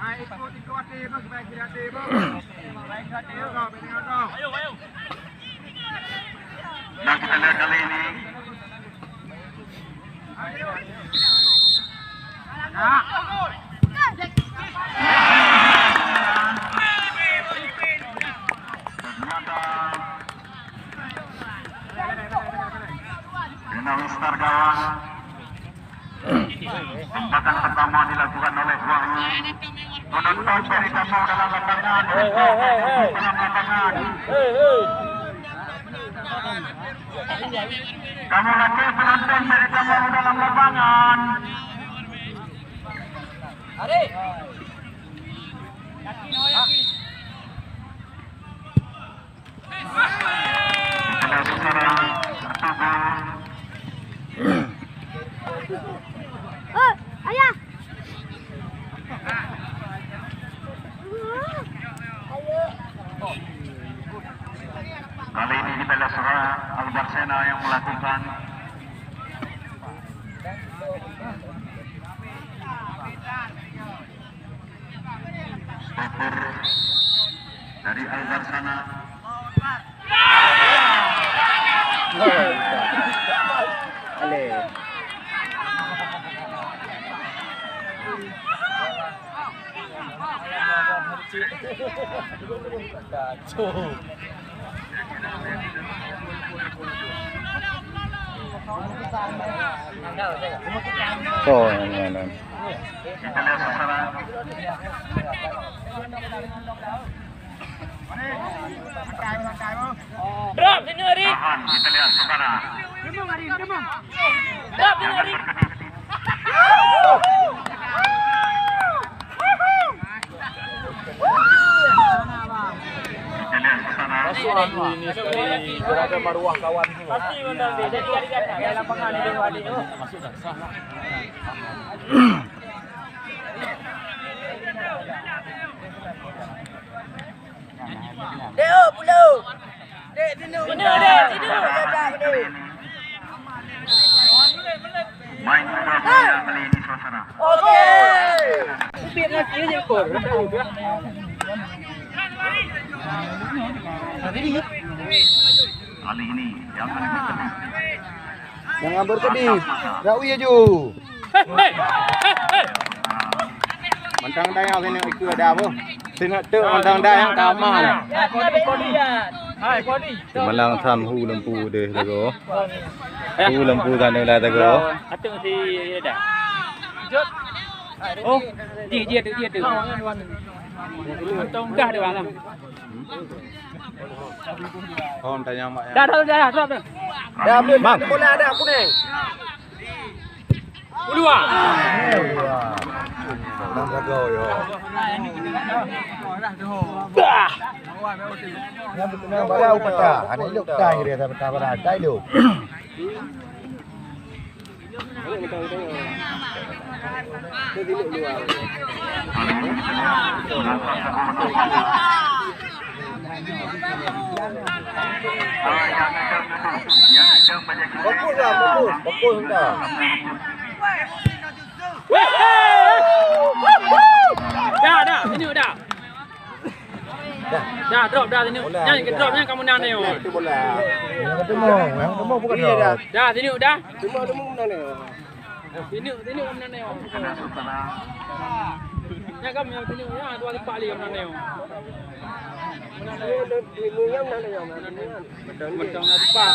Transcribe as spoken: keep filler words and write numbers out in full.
Dan kita lihat kali ini. Ternyata Lionel Star gawang. Tembakan pertama dilakukan oleh Wahyu. Penonton dari tamu dalam lapangan. Dalam lapangan. Kamu lagi penonton dari tamu dalam lapangan. Ada secara tertuju. Oh, ayah. Kali ini kita lihat seorang Al Barsena yang melakukan Stopper dari Al Barsana. Kacau. Oh, yang mana? Drop sini, Ari. Tahan, kita lihat sekarang. Drop sini, Ari. Kita lihat sekarang. Masuk aku ini sekali. Kira ada maruah kawan tu. Pasti menang dia. Jadi, Ari, kata. Dia lapangan dia, Ari. Masuk dah. Sah lah. Dek, oh, pulo. Dek, sini. Sini, dek, sini. Main muda pria kali ini, suasana. Oke. Sipit lagi je, Kor. Kali ini, jangan bersedih. Jangan bersedih. Rawi aju. Mantang dayang sini ikut ada apa? Sini tu mantang dayang kamar. Hai, Kodi. Malang tham hu lempu deh lagu. Hu lempu sana lah lagu. Atau si dah. Oh, dia dia tu dia tu. Mantang dah dia bang. Oh, tanya mak ya. Dah dah dah dah. Dah, Bang. Bola dah kuning. Ulua. Nang gagal yo. Bah. Nang baru patah. Anak ilok tai dia patah patah. Tai ilok. Fokus lah, fokus, fokus lah. Dah, dah, tunjuk dah. Dah, drop dah tunjuk. Nyan ke drop nyan kamu nang nyoe. Yang ketemu, yang ketemu bukan drop. Dah tunjuk dah. Cuma ketemu menang dia. Tunjuk, tunjuk kamu nang nyoe. Nyan kamu tunjuk ya dua tempat lagi kamu nang nyoe. Menang dia, menang dia. Betul. Betul nak tempat.